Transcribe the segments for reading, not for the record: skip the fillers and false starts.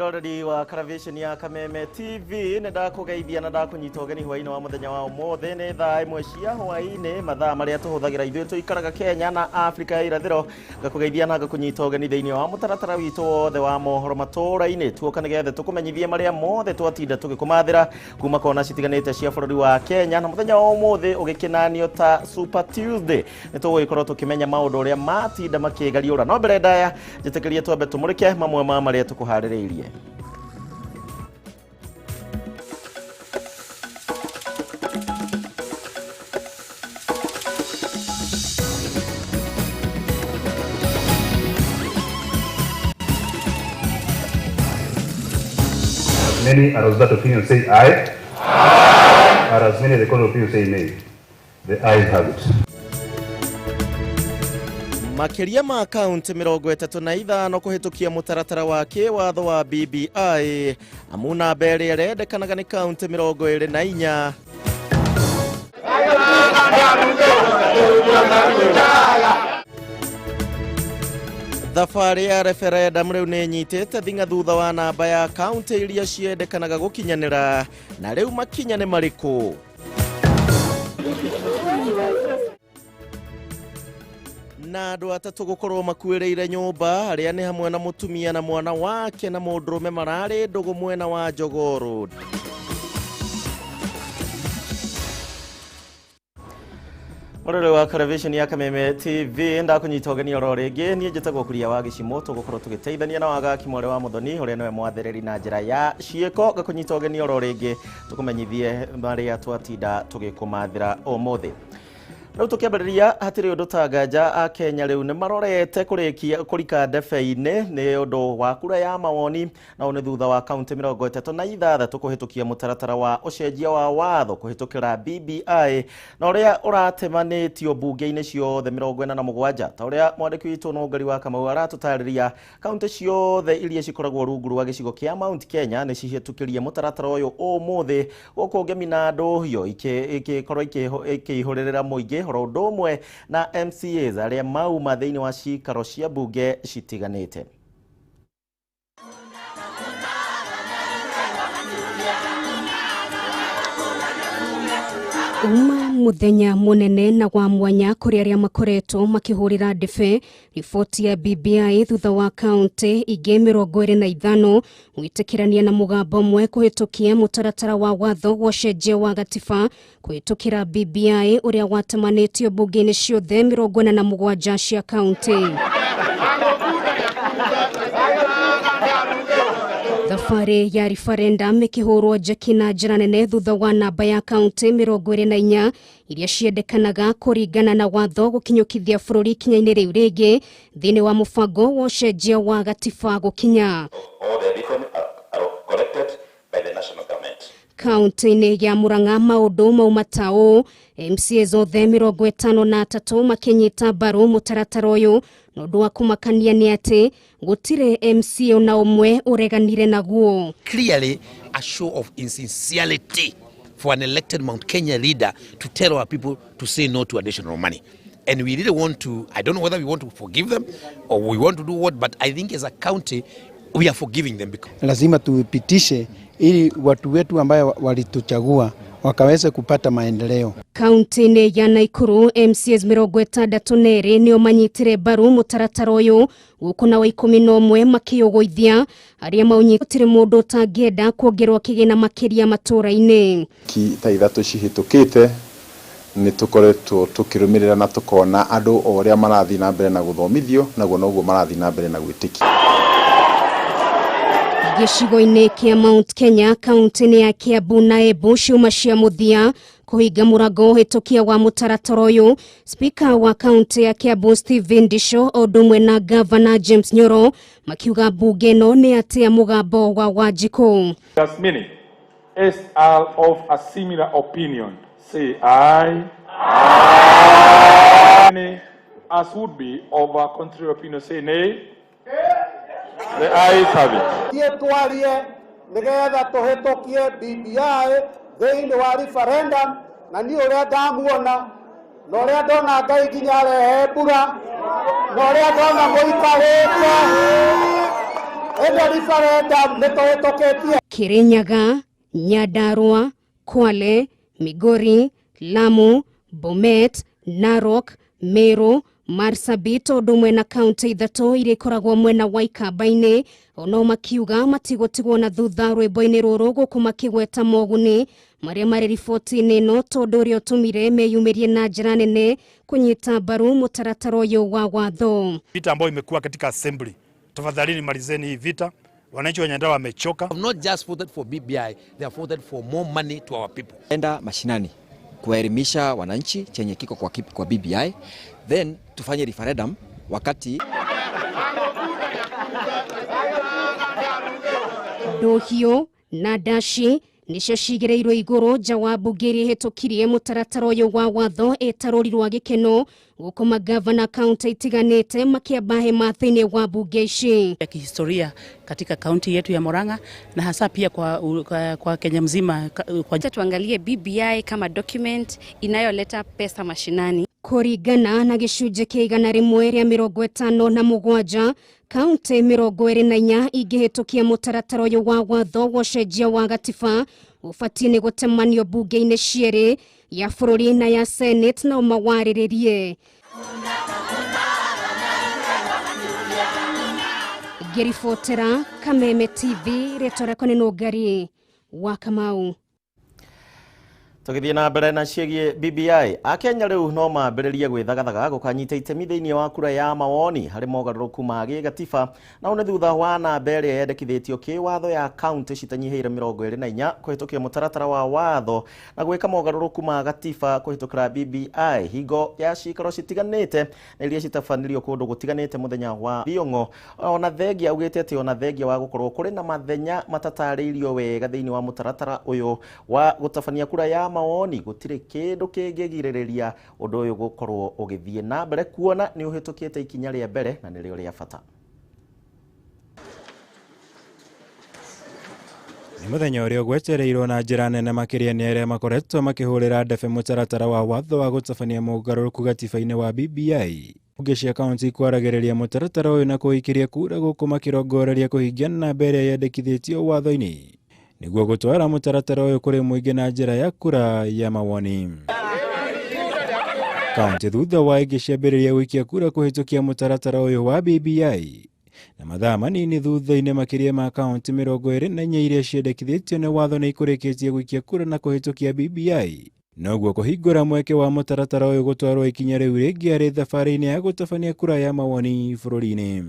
Mwĩroreri wa Karavisheni ya Kameme TV, nĩ ndakũgeithia na ndakũnyita ũgeni hwaĩ-inĩ wa mũthenya wa ũmũthĩ. Nĩ thaa 1 cia hwaĩ-inĩ, mathaa marĩa tũhũthagĩra ithuĩ tũikaraga Kenya na Afrika ya irathĩro. Ngakũgeithia na ngakũnyita ũgeni thĩinĩ wa mũtaratara witũ wothe wa mohoro matũũra-inĩ. Tuoka nĩgetha tũkũmenyithie marĩa mothe twatinda tũgĩkũmathĩra kuma kona citiganĩte cia bũrũri wa Kenya. Na mũthenya wa ũmũthĩ ũgĩkĩnanio ta Super Tuesday, nĩ tũgũgĩkorwo tũkĩmenya maũndũ ũrĩa matinda makĩgariũra. No mbere ndaya, njĩtĩkĩrie twambe tũmũrĩke mamwe ma marĩa tũkũharĩrĩirie. As many are of that opinion say aye. Aye. Or as many of the contrary opinion say nay. The ayes have it. Makĩria ma kaunti 35 kũhĩtũkia mũtaratara wa kĩwatho wa BBI, amu namba ĩrĩa ĩrendekanaga nĩ kaunti 24. Thabarĩ ya referendum rĩu nĩ ĩnyitĩte thing'a thutha wa namba ya kaunti iria ciendekanaga gũkinyanĩra, na rĩu makinya nĩ marĩkũ? Na andũ atatũ gũkorwo makuĩrĩire nyũmba, arĩa nĩ hamwe na mũtumia na mwana wake na mũndũrũme mararĩ ndũgũ mwena wa Jogoo Road. Mũrore wa televisheni ya Kameme TV, ndakũnyita ũgeni oro rĩngĩ. Niĩ njĩtagwo Kuria wa Gĩcimũ, tũgũkorwo tũgĩteithania na Wagaki Mwarĩ wa Mũthoni ũrĩa nĩwe mwathĩrĩri na njĩra ya ciĩko. Ngakũnyita ũgeni oro rĩngĩ tũkũmenyithie marĩa twatinda tũgĩkũmathĩra ũmũthĩ. Rĩu tũkĩambĩrĩria, hatirĩ ũndũ ta nganja a Kenya rĩu nĩ marorete kũrĩkia kũrika ndebe-inĩ nĩ ũndũ wa kura ya mawoni, na ũũ nĩ thutha wa kaunti 36 kũhĩtũkia mũtaratara wa ũcenjia wa watho kũhĩtũkĩra BBI, na ũrĩa ũratemanĩtio mbunge-inĩ ciothe 47. Ta ũrĩa mwandĩki witũ Nũngari wa Kamau aratũtarĩria, kaunti ciothe iria cikoragwo rungu rwa gĩcigo kĩa Mount Kenya nĩ cihĩtũkĩrie mũtaratara ũyũ ũmũthĩ, gũkũ ngemi na ndũhio ikĩkorwo ikĩihũrĩrĩra mũingĩ, oro ũndũ ũmwe na MCAs arĩa mauma thĩinĩ wa cikaro cia mbunge citiganĩte. Uma muthenya munene na wa mwanya kuri aria makoretwo makihurira ndebe riboti ya BBI thutha wa kaunti ingĩ 25 gwĩtĩkĩrania na mũgambo ũmwe kũhĩtũkia mũtaratara wa watho wa ũcenjia wa gatiba kũhĩtũkĩra BBI ũrĩa watemanĩtio mbunge-inĩ ciothe 47 cia kaunti. Thabarĩ ya referendum ĩkĩhũrwo njeki na njĩra nene thutha wa namba ya kaunti 24 iria ciendekanaga kũringana na watho gũkinyũkithia bũrũri ikinya-inĩ rĩu rĩngĩ thĩinĩ wa mũbango wa ũcenjia wa gatiba gũkinya. Kaunti-inĩ ya Murang'a maũndũ mauma ta ũũ, MCAs othe 53 makĩnyita mbaru mũtaratara ũyũ, na ũndũ wa kũmakania nĩ atĩ gũtirĩ MCA ona ũmwe ũreganire naguo. Clearly a show of insincerity for an elected Mount Kenya leader to tell our people to say no to additional money. And we really want to, I don't know whether we want to forgive them or we want to do what, but I think as a county we are forgiving them. Because lazima tuipitishe ili watu wetu ambayo walituchagua wakaweze kupata maendeleo. Kaunti-inĩ ya Nakuru MCAs 62 nĩo manyitire mbaru mũtaratara ũyũ, gũkũ nao 11 makĩũgũithia arĩa maũnyitire mũndũ ũtangĩenda kuongerwo kĩgĩna makĩria matũũra-inĩ. Ki ta ithatũ cihĩtũkĩte nĩ tũkoretwo tũkĩrũmĩrĩra na tũkona andũ o ũrĩa marathiĩ na mbere na gũthomithio, naguo noguo marathiĩ na mbere na gwĩtĩkia. Gĩcigo-inĩ kĩa Mount Kenya kaunti-inĩ ya Kiambu na Embu ciuma cia mũthia kũhinga mũrango ũhĩtũkia wa mũtaratara ũyũ. Speaker wa kaunti ya Kiambu Stephen Ndisho o ũndũ ũmwe na Governor James Nyoro makiuga mbunge ĩno nĩ atĩa mũgambo wa Wanjikũ. As many as are of a similar opinion say aye. Many as would be of a contrary opinion say nay. The ayes have it. Thiĩ twarie nĩgetha tũhĩtũkie BBI thĩinĩ wa referendum, na niĩ ũrĩa ndamuona na ũrĩa ndona Ngai nginya arehe mbura na ũrĩa ndona mũikarĩte Ĩno referendum nĩ tũhĩtũkĩtie. Kirinyaga, Nyandarua, Kwale, Migori, Lamu, Bomet, Narok, Meru, Marsabit ũndũ ũmwe na kaunti ithatũ iria ikoragwo mwena wa Ikamba-inĩ ono makiuga matigũtigwo na thutha rwĩmbo-inĩ rũrũ gũkũ makĩgweta moguni marĩa marĩ riboti-inĩ ĩno tondũ ũrĩa ũtũmire meyumĩrie na njĩra nene kũnyita mbaru mũtaratara ũyũ wa watho. Vita ambayo imekuwa katika assembly, tafadhalini malizeni hii vita. Wananchi wa Nyandarua wamechoka. Not just voted for BBI, they have voted for more money to our people. Enda mashinani kuwaelimisha wananchi chenye kiko kwa BBI, then tufanye referendum wakati Nduhio na Ndaci nicio cigĩrĩirwo igũrũ nja wa mbunge iria ĩhĩtũkirie mũtaratara ũyũ wa watho ĩta rũri rwa gĩkeno gũkũ magavana kaunti itiganĩte makĩamba hema thĩinĩ wa mbunge ici. Ya kihistoria katika kaunti yetu ya Murang'a na hasa pia kwa Kenya mzima. Kwa tuangalie BBI kama document inayoleta pesa mashinani. Kũringana na gĩcunjĩ kĩa 157 kaunti 24 ingĩhĩtũkia mũtaratara ũyũ wa watho wa ũcenjia wa gatiba ũbatiĩ nĩ gũtemanio mbunge-inĩ cierĩ ya bũrũri na ya Senate nao mawarĩrĩrie. Ngĩribotera Kameme TV, rĩtwa rĩakwa nĩ Nũngari wa Kamau. Tũgĩthiĩ na mbere na ciĩgiĩ BBI, Akenya rĩu no mambĩrĩrie gwĩthagathaga gũkanyita itemi thĩinĩ wa kura ya mawoni harĩ mogarũrũku ma gĩgatiba na nĩ thutha wa namba ĩrĩa yendekithĩtio kĩwatho ya kaunti citanyihĩire 24 kũhĩtũkia mũtaratara wa watho na gwĩka mogarũrũku ma gatiba kũhĩtũkĩra BBI hingo ya cikaro citiganĩte na iria citabanirio kũndũ gũtiganĩte mũthenya wa Thiong'o. Ona thengia augĩte atĩ ona thengia wa gũkorwo kũrĩ na mathenya matatarĩirio wega thĩinĩ wa mũtaratara ũyũ wa gũtabania kura ya mawoni gũtirĩ kĩndũ kĩngĩgirĩrĩria ũndũ ũyũ gũkorwo ũgĩthiĩ na mbere kuona nĩ ũhĩtũkĩte ikinya rĩa mbere na nĩrĩo rĩa bata. Nĩ mũthenya ũrĩa ũgwetereirwo na njĩra nene makĩria nĩ arĩa makoretwo makĩhũrĩra ndebe mũtaratara wa watho wa gũtabania mogarũrũku gatiba-inĩ wa BBI. Bunge cia kaunti kwaragĩrĩria mũtaratara ũyũ na kũũikĩria kura gũkũ makĩrongoreria kũhingia namba ĩrĩa yendekithĩtio watho-inĩ nĩguo gũtwara mũtaratara ũyũ kũrĩ mũingĩ na njĩra ya kura ya mawoni. Kaunti thutha wa ingĩ ciambĩrĩria gũikia kura kũhĩtũkia mũtaratara ũyũ wa BBI na mathaa manini thutha-inĩ makĩria ma kaunti 24 iria ciendekithĩtio nĩ watho nĩ ikũrĩkĩtie gũikia kura na kũhĩtũkia BBI noguo kũhingũra mweke wa mũtaratara ũyũ gũtwarwo ikinya rĩu rĩngĩ arĩ thabarĩ-inĩ ya gũtabania kura ya mawoni bũrũri-inĩ.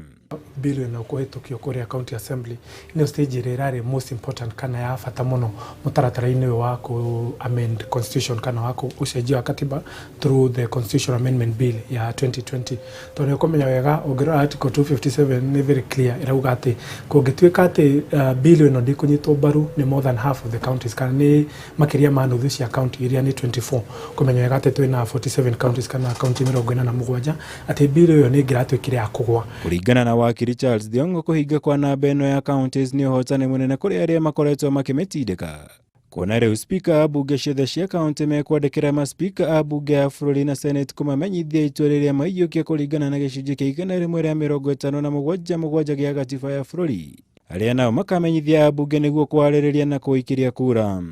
Bill ĩno kũhĩtũkio kũrĩa county assembly nĩyo stage ĩrĩa ĩrarĩ most important kana ya bata mũno mũtaratara-inĩ ũyũ wa kũ amend constitution kana wa ũcenjia wa katiba through the constitution amendment bill ya 2020. Tondũ nĩ ũkũmenya wega ũngĩrora article 257 nĩ very clear ĩrauga atĩ kũngĩtuĩka atĩ bill ĩno ndĩkũnyitwo mbaru nĩ more than half of the counties kana nĩ makĩria ma nuthu cia county iria nĩ 24, kũmenya wega atĩ twĩna 47 counties kana county 47 atĩ bill ĩyo nĩ ĩngĩratuĩkire ya kũgwa. Kũringana na wakiri Charles Thiong'o, kũhinga kwa namba ĩno ya counties nĩ ũhotani mũnene kũrĩ arĩa makoretwo makĩmĩtindĩka kuona rĩu spika a mbunge ciothe cia kaunti mekwandĩkĩra maspika a mbunge ya bũrũri na senate kũmamenyithia itua rĩrĩa maiyũkia kũringana na gĩcunjĩ kĩa 157 gĩa gatiba ya bũrũri, arĩa nao makamenyithia ambunge nĩguo kwarĩrĩria na kũikĩria kura.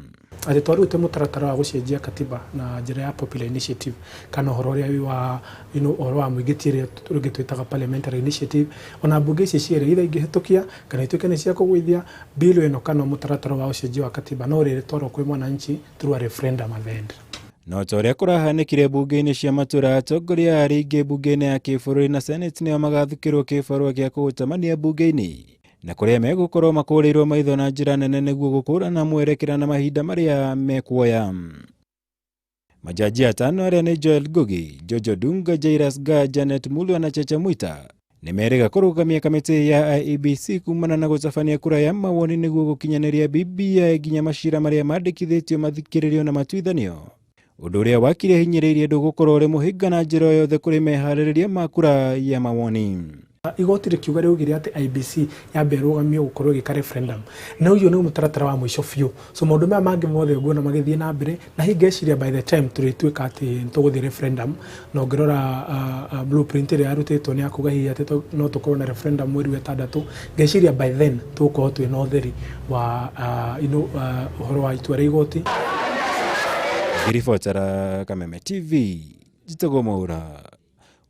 Atĩ twarute mũtaratara wa gũcenjia katiba na njĩra ya popular initiative kana ũhoro ũrĩa wĩ wa ũhoro wa mũingĩ ti ĩrĩa rĩngĩ twĩtaga parliamentary initiative, ona mbunge ici cierĩ either ingĩhĩtũkia kana ituĩke nĩ cia kũgũithia bill ĩno kana mũtaratara wa ũcenjia wa katiba no rĩrĩtwarwo kwĩ mwananchi through a referendum at the end. No ta ũrĩa kũrahanĩkire mbunge-inĩ cia matũra, atongoria arĩa aingĩ mbunge-inĩ ya kĩbũrũri na senate nĩo magathukĩrwo kĩbarũa gĩa kũũtamania mbunge-inĩ na kũrĩa megũkorwo makũrĩirwo maitho na njĩra nene nĩguo gũkũrana mwerekera na mahinda marĩa mekuoya. Majaji atano arĩa nĩ Joel Ngugi, Jojo Dunga, Jairus Ga, Janet Mulwa na Chacha Mwita nĩmerĩga kũrũgamia kamĩtĩ ya IEBC kumana na gũtabania kura ya mawoni nĩguo gũkinyanĩria BBI nginya macira marĩa mandĩkithĩtio mathikĩrĩrio na matuithanio, ũndũ ũrĩa wakire hinyĩrĩirie ndũgũkorwo ũrĩ mũhĩnga na njĩra o yothe kũrĩ meharĩrĩria ma kura ya mawoni. Igoti rĩkiuga rĩugire atĩ IEBC yambe ĩrũgamio gũkorwo ĩgĩka referendum, na ũyũ nĩ mũtaratara wa mũico biũ. So maũndũ maya mangĩ mothe nguona magĩthiĩ na mbere, na hihi ngeciria by the time tũrĩtuĩka atĩ nĩtũgũthiĩ referendum, na ũngĩrora blueprint ĩrĩa yarutĩtwo nĩ akuga hihi atĩ no tũkorwo na referendum mweri wa ĩtandatũ, ngeciria by then tũgũkorwo twĩna ũtheri wa ũhoro wa itua rĩa igoti. Ngĩribotera Kameme TV, njĩtagwo Mwaura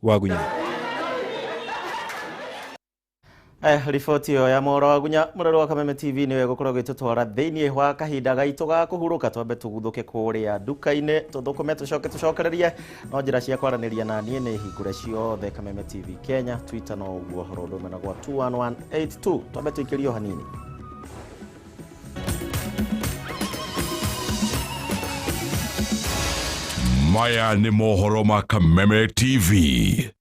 Wagunya. Riboti ĩyo ya Mwaura Wagunya mũrori wa Kameme TV nĩwe ĩgũkorwo ĩgĩtũtwara thĩinĩ wa kahinda gaitũ ga kũhurũka. Twambe tũguthũke kũrĩa nduka-inĩ, tũthũkũme, tũcoke tũcokererie. No njĩra cia kwaranĩria na niĩ nĩ hingũre ciothe, Kameme TV Kenya, Twitter no ũguo, horo ũndũ ũmwe na gwa 21182. Twambe tũikĩrio hanini. Maya nĩ mohoro ma Kameme TV.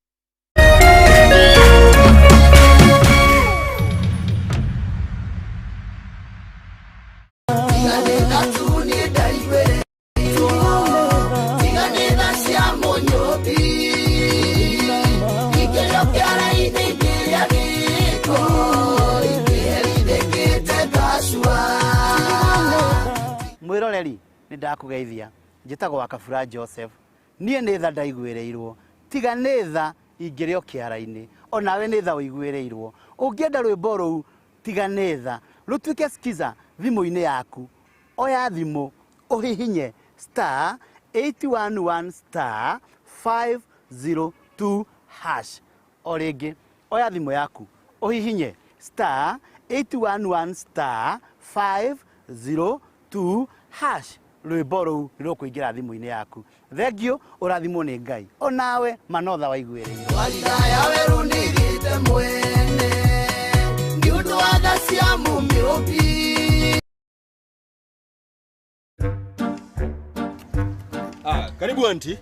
Mwiroreri nĩ ndakũgeithia, njĩtagwo Wakabura Joseph. Niĩ nĩ tha ndaiguĩrĩirwo, tiga nĩ tha ingĩrĩ o kĩara-inĩ, onawe nĩ tha ũiguĩrĩirwo. Ũngĩenda rwĩmbo rũu tiga nĩ tha rũtuĩke skiza thimũ-inĩ yaku, oya thimũ ũhihinye star 811 star 502 hash. O rĩngĩ oya thimũ yaku ũhihinye star 811 star 502 hash, rwĩmbo rũu nĩ rũkũingĩra thimũ-inĩ yaku. Thengio, ũrathimwo nĩ Ngai, onawe manotha waiguĩrĩirwo. Warithaya werũ nĩgĩte mwene nĩ ũndũ wa tha cia Mũmĩũmbi. Karibu auntie.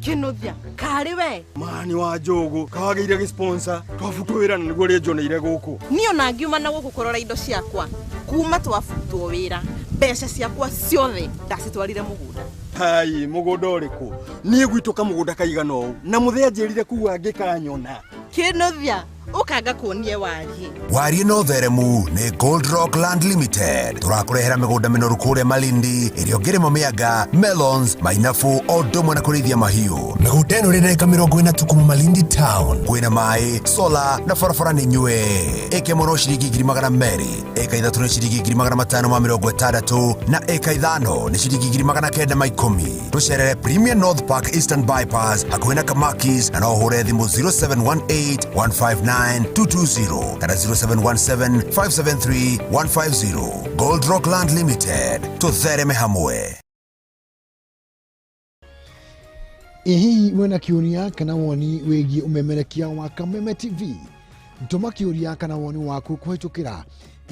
Kinuthia, karĩ we? Mani wa njogu, kawagĩire gĩ-sponsor, twabutwo wĩra na nĩguo rĩnjoneire gũkũ. Niĩ ona ngiuma na gũkũ kũrora indo ciakwa, kuma twabutwo wĩra, mbeca ciakwa ciothe ndacitwarire mũgũnda. Hai, mũgũnda ũrĩkũ? Niĩ gwitũ kamũgũnda kaigana ũũ, na mũthee anjĩrire kuga angĩkanyona. Kinuthia, ũkanga kuonie wariĩ. Wariĩ no theremu nĩ Gold Rock Land Limited. Tũrakũrehera mĩgũnda mĩnoru kũrĩa Malindi, ĩrĩa ũngĩrĩma mĩanga, melons, mainabu, o ũndũ ũmwe na kũrĩithia mahiũ. Mĩgũnda ĩno ĩrĩ ndagĩka 40 kuma Malindi town. Kwĩna maĩ, solar na barabara nĩ nyue. Ĩka ĩmwe no ciringi 200,000, ĩka 3 nĩ ciringi 560,000 na ĩka 5 nĩ ciringi 910,000. Tũcerere Premier North Park Eastern Bypass hakuhĩ na Kamakis, na no ũhũre thimũ 0718 159 220 kana 0717 573 150. Gold Rock Land Limited, tũthereme hamwe. Ĩ hihi wĩna kĩũria kana woni wĩgiĩ ũmemerekia wa Kameme TV? Tũma kĩũria kana woni waku kũhĩtũkĩra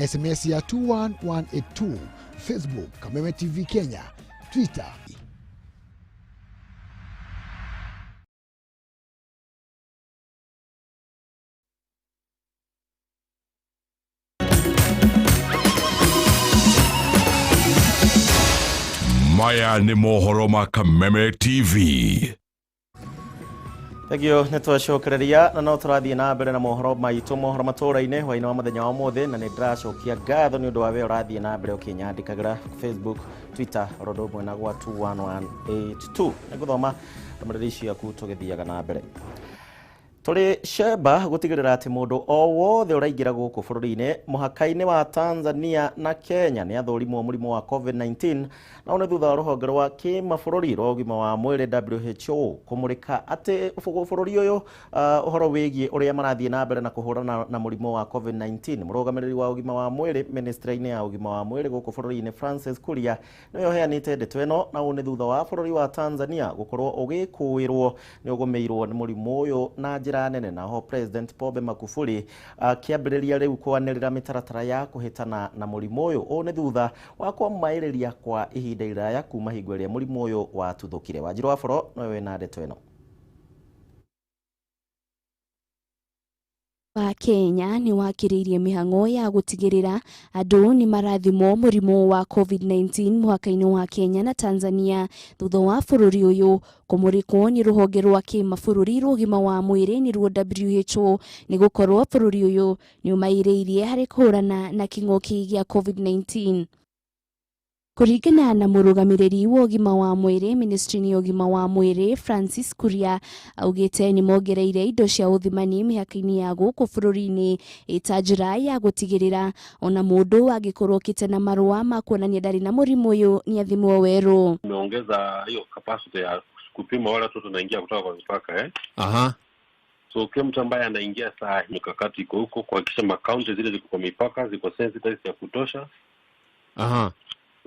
SMS ya 21182, Facebook Kameme TV Kenya, Twitter. Maya nĩ mohoro ma Kameme TV. Thengio, nĩ twacokereria na no tũrathiĩ na mbere na mohoro maitũ, mohoro matũra-inĩ hwaĩ-inĩ wa mũthenya wa ũmũthĩ, na nĩ ndĩracokia ngatho nĩ ũndũ wa we ũrathiĩ na mbere ũkĩnyandĩkagĩra Facebook, Twitter, oro ũndũ ũmwe na gwa 21182. Nĩ ngũthoma ndũmĩrĩri ciaku tũgĩthiaga na mbere. Tũrĩ Sheba gũtigĩrĩra atĩ mũndũ o wothe ũraingĩra gũkũ bũrũri-inĩ mũhaka-inĩ wa Tanzania na Kenya nĩ athũrimwo mũrimũ wa COVID-19, na nĩ thutha wa rũhonge rwa kĩmabũrũri rwa ũgima wa mwĩrĩ WHO kũmũrĩka atĩ bũrũri ũyũ ũhoro wĩgiĩ ũrĩa marathiĩ na mbere na kũhũrana na mũrimũ wa COVID-19. Mũrũgamĩrĩri wa ũgima wa mwĩrĩ ministry-inĩ ya ũgima wa mwĩrĩ gũkũ bũrũri-inĩ Francis Kuria nĩwe ũheanĩte ndeto ĩno, na ũũ nĩ thutha wa bũrũri wa Tanzania gũkorwo ũgĩkũĩrwo nĩ ũgũmĩirwo nĩ mũrimũ ũyũ na njĩra nene, naho President Pombe Magufuli akĩambĩrĩria rĩu kwanĩrĩra mĩtaratara ya kũhĩtana na mũrimũ ũyũ. Ũũ nĩ thutha wa kwamaĩrĩria kwa ihinda iraya kuma hingo ĩrĩa mũrimũ ũyũ watuthũkire. Wanjiru wa Boro nowe wĩna ndeto ĩno. Wa Kenya nĩ wakĩrĩirie mĩhang'o ya gũtigĩrĩra andũ nĩ marathimwo mũrimũ wa COVID-19 mũhaka-inĩ wa Kenya na Tanzania thutha wa bũrũri ũyũ kũmũrĩkwo nĩ rũhonge rwa kĩmabũrũri rwa ũgima wa mwĩrĩ nĩruo WHO nĩ gũkorwo bũrũri ũyũ nĩ ũmairĩirie harĩ kũhũrana na kĩng'ũki gĩa COVID-19. Kũringana na mũrũgamĩrĩri wa ũgima wa mwĩrĩ ministry-inĩ ya ũgima wa mwĩrĩ Francis Kuria augĩte nĩ mongereire indo cia ũthimani mĩhaka-inĩ ya gũkũ bũrũri-inĩ ĩta njĩra ya gũtigĩrĩra ona mũndũ angĩkorwo okĩte na marũa ma kuonania ndarĩ na mũrimũ ũyũ nĩ athimwo werũ. Tumeongeza hiyo capacity ya kupima wale watoto wanaingia kutoka kwa mipaka Aha. So kila mtu ambaye anaingia saa hii mikakati iko huko kuhakikisha makaunti zile ziko kwa mipaka ziko sensitized ya kutosha. Aha.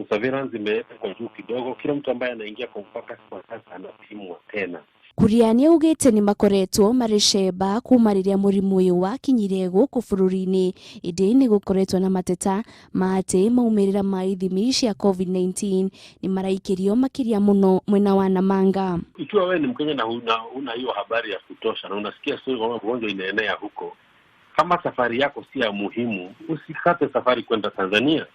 Surveillance imewekwa juu kidogo, kila mtu ambaye anaingia kwa mpaka kwa sasa anapimwa tena. Kuria nĩ augĩte nĩ makoretwo marĩ cemba kuma rĩrĩa mũrimũ ũyũ wakinyire gũkũ bũrũri-inĩ ĩndĩ nĩ gũkoretwo na mateta ma atĩ maumĩrĩra ma ithimi cia COVID-19 nĩ maraikĩrio makĩria mũno mwena wa Namanga. Ikiwa wewe ni Mkenya na huna hiyo habari ya kutosha na unasikia story kwamba ugonjwa inaenea huko, kama safari yako si ya muhimu, usikate safari kwenda Tanzania.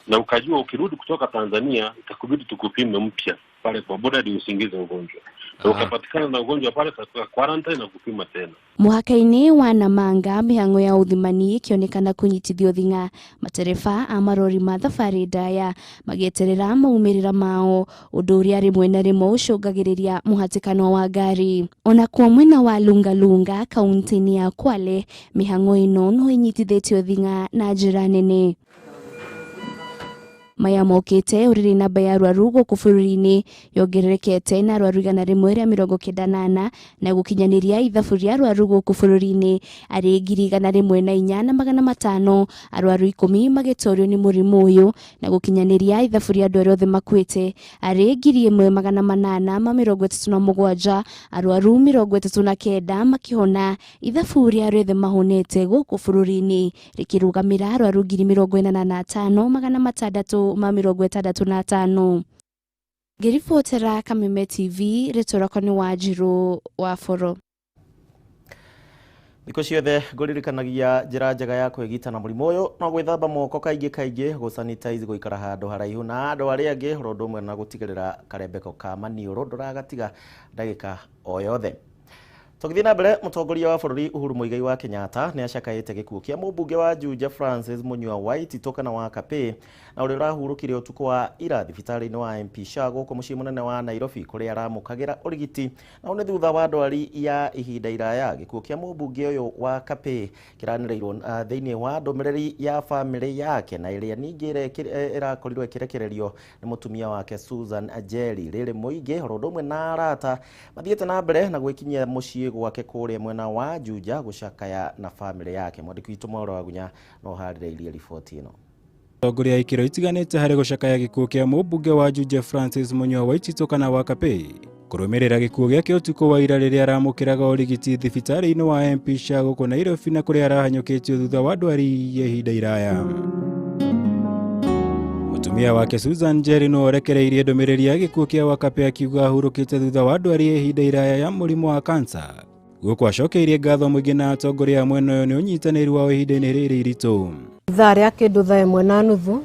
Na ukajua ukirudi kutoka Tanzania itakubidi tukupime mpya pale kwa boda ndio usingize ugonjwa. Na ukapatikana na ugonjwa pale utakuwa quarantine na kupima tena. Mũhaka-inĩ wa Namanga mĩhang'o ya ũthimani ĩkĩonekana kũnyitithio thing'a matereba a marori ma thabarĩ ndaya magĩeterera maumĩrĩra mao ũndũ ũrĩa rĩmwe na rĩmwe ũcũngagĩrĩria mũhatĩkano wa ngari. Onakuo mwena wa Lungalunga kaunti-inĩ ya Kwale mĩhang'o ĩno no ĩnyitithĩtio thing'a na njĩra nene. Maya mokĩte ũrĩrĩ namba ya arwaru gũkũ bũrũri-inĩ yongererekete na arwaru 194 na gũkinyanĩria ithabu rĩa arwaru gũkũ bũrũri-inĩ arĩ 104,500 arwaru 10 magĩtorio nĩ mũrimũ ũyũ na gũkinyanĩria ithabu rĩa andũ arĩa othe makuĩte arĩ 1837 arwaru 39 makĩhona ithabu rĩa arĩa othe mahonete gũkũ bũrũri-inĩ rĩkĩrũgamĩra arwaru 85,665. Ngĩribotera Kameme TV rĩtwa rĩakwa nĩ Wanjirũ wa Boro. Thikũ ciothe ngũririkanagia njĩra njega ya kwĩgita na mũrimũ ũyũ no gwĩthamba moko kaingĩ kaingĩ, gũsanitize, gũikara handũ haraihu na andũ arĩa angĩ, ũndũ ũmwe na gũtigĩrĩra karembeko ka maniũrũ ndũragatiga ndagĩka o yothe. Tũgĩthiĩ na mbere, mũtongoria wa bũrũri Uhuru Muigai wa Kenyatta nĩ acakaĩte gĩkuũ kĩa mũmbunge wa Juja Francis Munyua Waititũ kana wa Kapĩ na ũrĩa ũrahurũkire ũtukũ wa ira thibitarĩ-inĩ wa MP Shah gũkũ mũciĩ mũnene wa Nairobi kũrĩa aramũkagĩra ũrigiti na nĩ thutha wa ndwari ya ihinda iraya. Gĩkuũ kĩa mũmbunge ũyũ wa Kapĩ kĩranĩrĩirwo thĩinĩ wa ndũmĩrĩri ya bamĩrĩ yake na ĩrĩa ningĩ ĩrakorirwo ĩkĩrekererio nĩ mũtumia wake Susan Njeri. Rĩrĩ mũingĩ oro ũndũ ũmwe na arata mathiĩte na mbere na gwĩkinyia mũciĩ gwake kũrĩa mwena wa Juja gũcakaya na bamĩrĩ yake. Mwandĩki witũ Mwaũra wa Gunya no harĩrĩirie riboti ĩno. Atongoria ikĩro itiganĩte harĩ gũcakaya gĩkuũ kĩa mũmbunge wa Juja Francis Munyua Waititũ kana wa Kapĩ kũrũmĩrĩra gĩkuũ gĩake ũtukũ wa ira rĩrĩa aramũkĩraga ũrigiti thibitarĩ-inĩ wa MP Shah gũkũ Nairobi na kũrĩa arahanyũkĩtio thutha wa ndwari ya ihinda iraya. Mũtumia wake Susan Njeri no orekereirie ndũmĩrĩri ya gĩkuũ kĩa Wakapĩ akiuga ahurũkĩte thutha wa ndwari ya ihinda iraya ya mũrimũ wa kansa. Gũkũ acokeirie ngatho mũingĩ na atongoria a mwena ũyũ nĩ ũnyitanĩri wao ihinda-inĩ rĩrĩ iritũ. Ithaa rĩa kĩndũ 1:30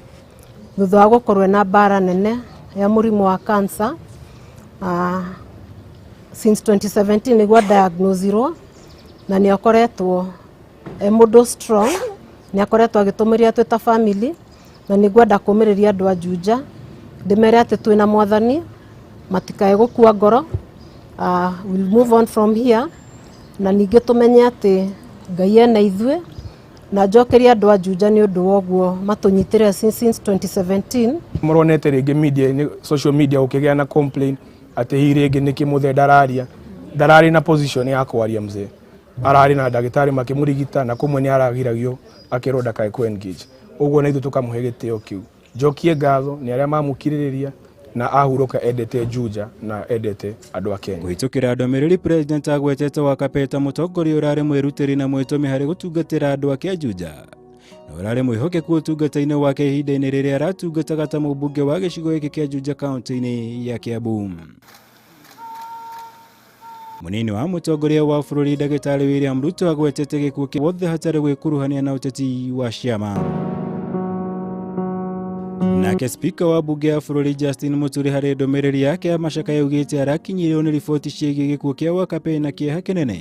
thutha wa gũkorwo na mbara nene ya mũrimũ wa kansa since 2017 nĩguo diagnosirwo na nĩ akoretwo e mũndũ strong, nĩ akoretwo agĩtũmĩria twĩ ta family na nĩ ngwenda kũmĩrĩria andũ a Juja ndĩmere atĩ twĩna mwathani matikae gũkua ngoro. We'll move on from here na ningĩ tũmenye atĩ Ngai ena ithuĩ na njokeria andũ a Juja nĩ ũndũ wa ũguo matũnyitĩre since 2017. Mũronete rĩngĩ media, social media ũkĩgĩa na complain atĩ hihi rĩngĩ nĩkĩ mũthee ndararia, ndararĩ na position ya kwaria mzee, ararĩ na ndagĩtarĩ makĩmũrigita na kũmwe nĩ aragiragio akĩrwo ndakae kũ engage, ũguo na ithuĩ tũkamũhe gĩtĩo kĩu. Njokie ngatho nĩ arĩa mamũkirĩrĩria na ahurũka endete Juja na endete andũ a Kenya. Kũhĩtũkĩra ndũmĩrĩri president agwetete Wakapĩ ta mũtongoria ũrarĩ mwĩrutĩri na mwĩtũmi harĩ gũtungatĩra andũ ake a Juja na ũrarĩ mwĩhokeku ũtungata-inĩ wake ihinda-inĩ rĩrĩa aratungataga ta mũmbunge wa gĩcigo gĩkĩ kĩa Juja kaunti-inĩ ya Kiambu. Munini wa mutongoria wa bũrũri Ndagĩtarĩ William Ruto agwetete gĩkuũ kĩa wothe hatarĩ gwĩkuruhania na ũteti wa ciama. Nake spika wa bunge ya bũrũri Justin Muturi harĩ ndũmĩrĩri yake ya macakaya augĩte arakinyĩrwo nĩ riboti ciĩgiĩ gĩkuũ kĩa Wakapee na kĩeha kĩnene.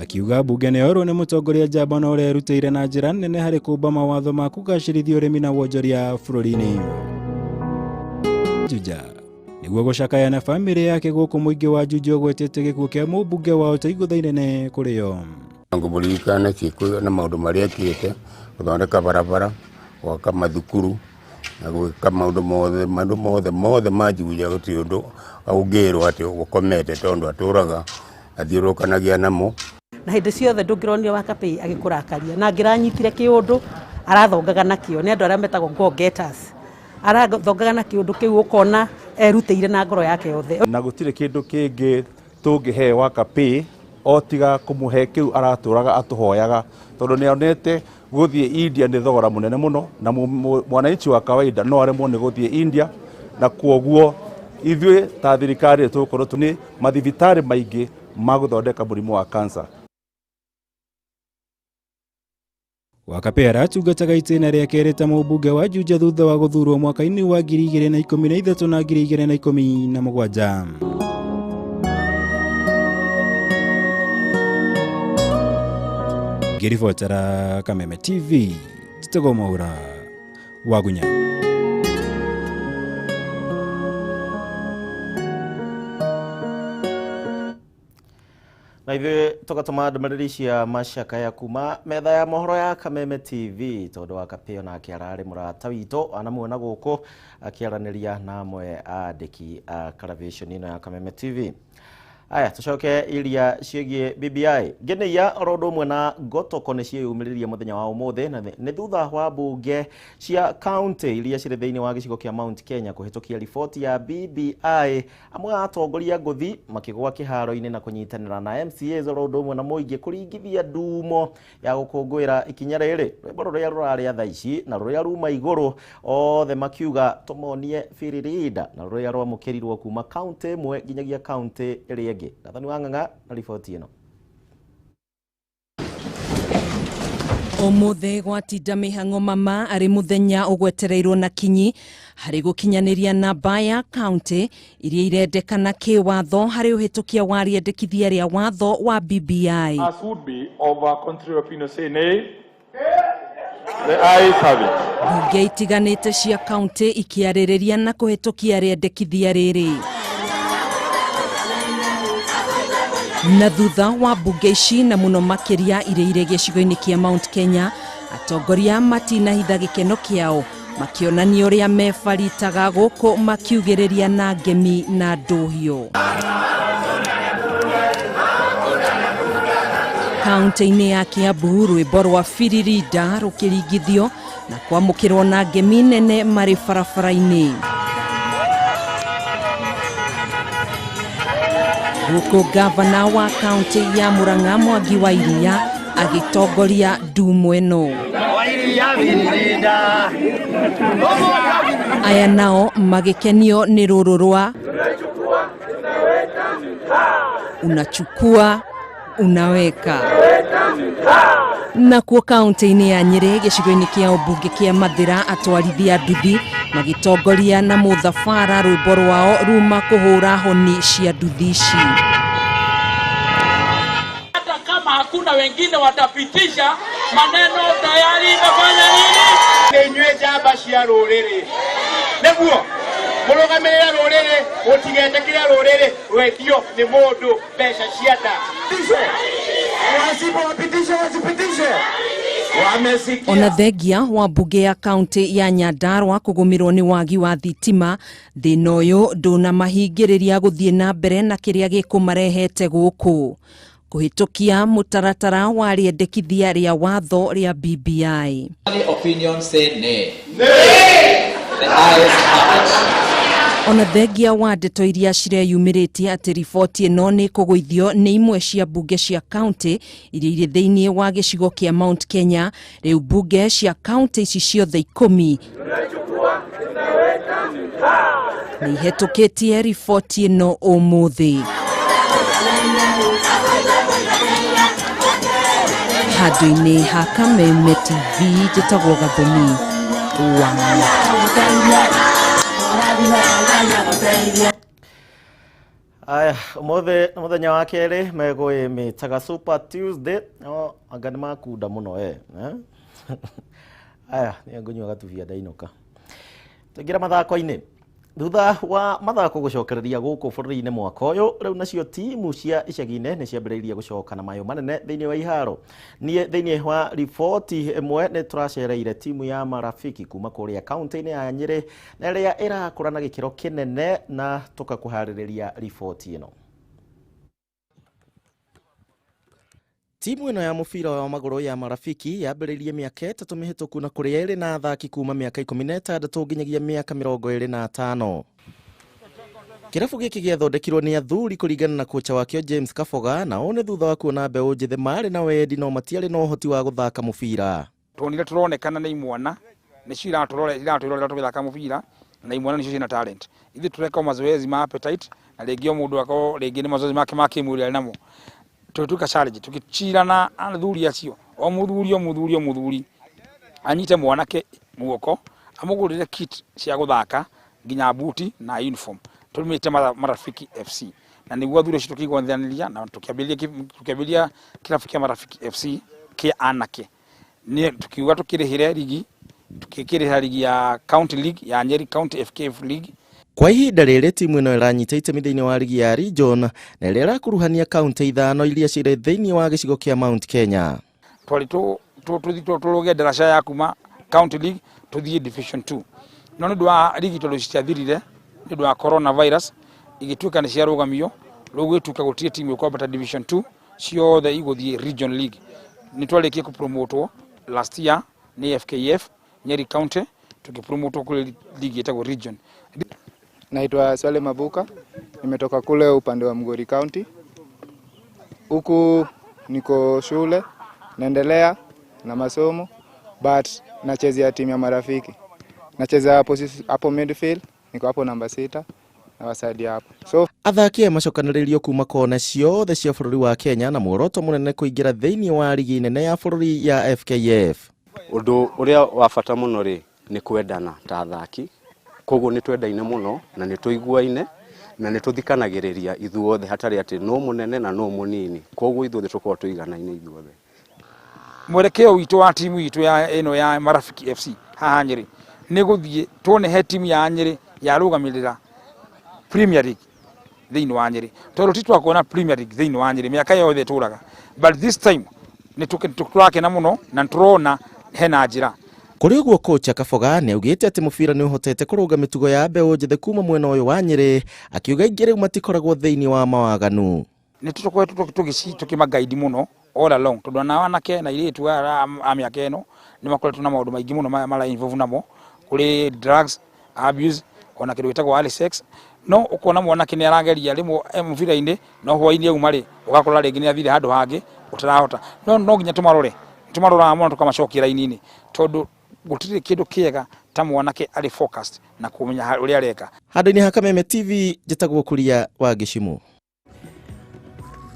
Akiuga bunge nĩyorwo nĩ mũtongoria njamba na ũrĩa erutĩire na njĩra nene harĩ kũmba mawatho ma kũgacĩrithia ũrĩmi na wonjoria bũrũri-inĩ. Juja nĩguo gũcakaya na bamĩrĩ yake gũkũ mũingĩ wa Juja ũgwetete gĩkuũ kĩa mũmbunge wao ta igũtha inene kũrĩ o. Ngũmũririkana ciĩko na maũndũ marĩa ekĩte, gũthondeka barabara, gwaka mathukuru na gwĩka maũndũ mothe, maũndũ mothe mothe ma Juja gũtirĩ ũndũ ũngĩrwo atĩ ũkomete tondũ atũraga athiũrũrũkanagia namo. Na hĩndĩ ciothe ndũngĩronire Wakapee agĩkũrakaria na angĩranyitire kĩũndũ arathongaga nakĩo nĩ andũ arĩa metagwo go getters, arathongaga na kĩũndũ kĩu ũkona erutĩire na ngoro yake yothe. Na gũtirĩ kĩndũ kĩngĩ tũngĩhe Wakapee o tiga kũmũhe kĩu aratũraga atũhoyaga tondũ nĩonete gũthiĩ India nĩ thogora mũnene mũno na mwananchi wa kawaida no aremwo nĩ gũthiĩ India, na kwoguo ithuĩ ta thirikari tũgũkorwo nĩ mathibitarĩ maingĩ ma gũthondeka mũrimũ wa cancer. Wakapee aratungataga itĩna rĩa kerĩ ta mũmbunge wa Juja thutha wa gũthurwo mwaka-inĩ wa 2013 na 2017. Ngĩribotera Kameme TV, Njĩtagwo Mwaura Wagunya. Na ithuĩ tũgatũma ndũmĩrĩri cia macakaya kuma metha ya mohoro ya Kameme TV tondũ Wakapee onake ararĩ mũrata witũ anamuona gũkũ akĩaranĩria na amwe a andĩki a karavĩconi ĩno ya Kameme TV. Aya tucoke iria ciĩgiĩ BBI ngeneia oro ũndũ ũmwe na ngotoko nĩ ciĩyumĩririe mũthenya wa ũmũthĩ na nĩ thutha wa bunge cia county iria cirĩ thĩinĩ wa gĩcigo kĩa Mount Kenya kũhĩtũkia riboti ya BBI amwe a atongoria ngũthi makĩgũa kĩharo-inĩ na kũnyitanĩra na MCAs oro ũndũ ũmwe na mũingĩ kũringithia ndumo ya gũkũngũĩra ikinya rĩrĩ rwĩmbo rũrĩa rũrarĩa thaa ici na rũrĩa ruma igũrũ othe makiuga tũmonie Biririnda na rũrĩa rwamũkĩrirwo kuma county ĩmwe nginyagia county ĩrĩa ĩngĩ. Nathani wa Ng'ang'a na riboti ĩno. Ũmũthĩ gwatinda mĩhang'o mama arĩ mũthenya ũgwetereirwo na kinyi harĩ gũkinyanĩria namba ya kaunti iria irendekana kĩwatho harĩ ũhĩtũkia wa rĩendekithia rĩa watho wa BBI. As would be of a contrary opinion say nay. The ayes have it. Bunge itiganĩte cia kaunti ikĩarĩrĩria na kũhĩtũkia rĩendekithia rĩrĩ. Na thutha wa bunge ici na mũno makĩria iria irĩ gĩcigo-inĩ kĩa Mount Kenya, atongoria matinahitha gĩkeno kĩao makĩonania ũrĩa mebaritaga gũkũ makiugĩrĩria na ngemi na ndũhiũ. Kaunti-inĩ ya Kiambu rwĩmbo rwa Biririnda rũkĩringithio na kwamũkĩrwo na ngemi nene marĩ barabara-inĩ. Gũkũ gavana wa kaunti ya Murang'a Mwangi wa Iria agĩtongoria ndumo ĩno. Aya nao magĩkenio nĩ rũrũ rwa unachukua unaweka. Nakuo kaunti-inĩ ya Nyĩrĩ gĩcigo-inĩ kĩa ũmbunge kĩa Mathĩra atwarithia nduthi magĩtongoria na mũthabara rwĩmbo rwao ruma kũhũra honi cia nduthi ici. Hata kama hakuna wengine watapitisha maneno tayari imefanya nini? Nĩ inyuĩ njamba cia rũrĩrĩ nĩguo mũrũgamĩrĩre rũrĩrĩ mũtigetĩkĩre rũrĩrĩ rwendio nĩ mũndũ mbeca cia nda. Ona thengia wa mbunge ya kaunti ya Nyandarua kũgũmĩrwo nĩ wagi wa thitima, thĩna ũyũ ndũnamahingĩrĩria gũthiĩ na mbere na kĩrĩa gĩkũmarehete gũkũ kũhĩtũkia mũtaratara wa rĩendekithia rĩa watho rĩa BBI. Ona thengia wa ndeto iria cireyumĩrĩtie atĩ riboti ĩno nĩ kũgũithio nĩ imwe cia mbunge cia kaunti iria irĩ thĩinĩ wa gĩcigo kĩa Mount Kenya, rĩu mbunge cia kaunti ici ciothe 10 nĩ ihĩtũkĩtie riboti ĩno ũmũthĩ. Handũ-inĩ ha Kameme TV njĩtagwo Gathoni wa Aya, ũmũthĩ nĩ mũthenya wa kerĩ megũĩmĩtaga Super Tuesday. No anga nĩ makunda mũno eh. Eh? Aya, nĩ ngũnyua gatubia ndainũka. Tũingĩra mathako-inĩ. Thutha wa mathako gũcokereria gũkũ bũrũri-inĩ mwaka ũyũ, rĩu nacio timu cia icagi-inĩ nĩ ciambĩrĩirie gũcoka na mayũ manene thĩinĩ wa iharo. Niĩ thĩinĩ wa riboti ĩmwe nĩ tũracereire timu ya Marafiki kuma kũrĩa kaunti-inĩ ya Nyĩrĩ na ĩrĩa ĩrakũra na gĩkĩro kĩnene na tũkakũharĩrĩria riboti ĩno. Timu ĩno ya mũbira wa magũrũ ya Marafiki yambĩrĩirie mĩaka 3 mĩhĩtũku na kũrĩa ĩrĩ na athaki kuma mĩaka 16 nginyagia mĩaka 25. Kĩrabu gĩkĩ gĩathondekirwo nĩ athuri kũringana na kocha wakĩo James Kaboga, na ũũ nĩ thutha wa kuona mbeũ njĩthĩ marĩ na wendi no matiarĩ na ũhoti wa gũthaka mũbira. Tuonire turonekana nĩ imwana nĩcio iratwĩrorera tũgĩthaka mũbira, na imwana nĩcio ciĩna talent. Ithuĩ tũreka mazoezi ma appetite, na rĩngĩ o mũndũ akorwo rĩngĩ nĩ mazoezi make ma kĩmwĩrĩ arĩ namo. Tũgĩtuĩka challenge, tũgĩcira na athuri acio, o mũthuri o mũthuri o mũthuri anyite mwanake guoko, amũgũrĩre kit cia gũthaka nginya buti na uniform. Tũmĩte Marafiki FC, na nĩguo athuri acio tũkĩiguithanĩria na tũkĩambĩrĩria kĩrabu kĩa Marafiki FC kĩa anake. Nĩ tukiuga tukirihire ligi, tukikirihira ligi ya County League ya Nyeri County FKF League. Kwa ihinda rĩrĩ timu ĩno ĩranyita itemi thĩinĩ wa ligi ya region na ĩrĩa ĩrakuruhania kaunti 5 iria cirĩ thĩinĩ wa gĩcigo kĩa Mount Kenya. Twari tũrũge ndaraca ya kuma County League tũthiĩ Division 2, no nĩ ũndũ wa ligi tondũ citiathirire nĩ ũndũ wa coronavirus, igĩtuĩka nĩ ciarũgamio. Rĩu gwĩtuĩka gũtirĩ timu ĩkwambata Division 2, ciothe igũthiĩ Region League. Nĩ twarĩkie kũpromotwo last year nĩ FKF Nyeri County, tukipromotwo kule ligi ĩtagwo Region. Naitwa Swale Mabuka, nimetoka kule upande wa Migori County. Huku niko shule, naendelea na masomo, but nachezea timu ya Marafiki. Nacheza hapo midfield, niko hapo namba 6 nawasaidia hapo. So athaki aya macokanĩrĩirio kuma kona ciothe cia bũrũri wa Kenya na muoroto mũnene kũingĩra thĩinĩ wa ligi nene ya bũrũri ya FKF. Ũndũ ũrĩa wa bata mũno rĩ nĩ kwendana ta athaki, koguo nĩ twendaine mũno na nĩ tũiguaine na nĩ tũthikanagĩrĩria ithuothe hatarĩ atĩ no mũnene na no mũnini, koguo ithuothe tũkoragwo tũiganaine ithuothe. Mwelekeo witũ wa timu itũ ya ĩno ya Marafiki FC haha Nyĩrĩ nĩ gũthiĩ tuone he timu ya Nyĩrĩ yarũgamĩrĩra Premier League thĩinĩ wa Nyĩrĩ, tondũ ti twakuona Premier League thĩinĩ wa Nyĩrĩ mĩaka yothe tũraga, but this time nĩ tũrakena mũno na tũrona hena njĩra. Kũrĩ ũguo kocha Kaboga nĩ augĩte atĩ mũbira nĩ ũhotete kũrũnga mĩtugo ya mbeũ njĩthĩ kuma mwena ũyũ wa Nyĩrĩ, akiuga aingĩ rĩu matikoragwo thĩinĩ wa mawaganu. Nĩ tũkoretwo tũkĩmagaidi mũno all along, tondũ ona anake na airĩtu a mĩaka ĩno nĩ makoretwo na maũndũ maingĩ mũno mara involve namo, kũrĩ drugs abuse, ona kĩndũ gĩtagwo early sex. No ũkona mwanake nĩ arageria rĩmwe mũbira-inĩ, no hwaĩ-inĩ auma rĩ, ũgakora rĩngĩ nĩ athire handũ hangĩ ũtarahota. No no nginya tũmarore, tũmaroraga mũno tũkamacokia raini-inĩ, tondũ gũtirĩ kĩndũ kĩega ta mwanake arĩ focused na kũmenya ũrĩa areka. Handũ-inĩ ha Kameme TV njĩtagwo Kuria wa Gĩcimũ.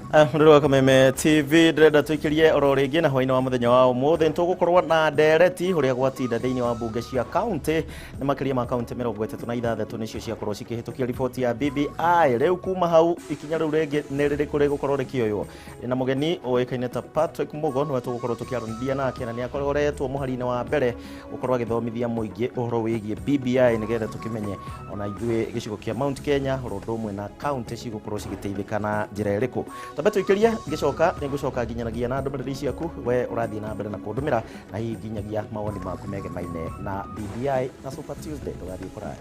Mũrĩrĩ wa Kameme TV ndĩrenda tũikĩrie oro rĩngĩ na hwaĩ-inĩ wa mũthenya wa ũmũthĩ nĩtũgũkorwo na ndereti ũrĩa gwatinda thĩinĩ wa mbunge cia kaunti. Nĩ makĩria ma kaunti 36 nĩcio ciakorwo cikĩhĩtũkia riboti ya BBI. Rĩu kuma hau ikinya rĩu rĩngĩ nĩ rĩrĩkũ rĩgũkorwo rĩkĩoywo? Ndĩna mũgeni ũĩkaine ta Patrick Mugo, nĩwe tũgũkorwo tũkĩaranĩria nake na nĩakoretwo mũhari-inĩ wa mbere gũkorwo agĩthomithia mũingĩ ũhoro wĩgiĩ BBI nĩgetha tũkĩmenye ona ithuĩ gĩcigo kĩa Mount Kenya oro ũndũ ũmwe na kaunti cigũkorwo cigĩteithĩka na njĩra ĩrĩkũ. Tambe tũikĩrie, ngĩcoka nĩngũcoka nginyanagia na ndũmĩrĩri ciaku we ũrathiĩ na mbere na kũndũmĩra na hihi nginyagia mawoni maku megemaine na BBI na Super Tuesday. Ndũgathiĩ kũraya.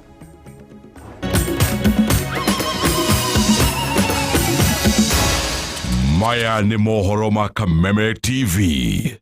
Maya nĩ mohoro ma Kameme TV.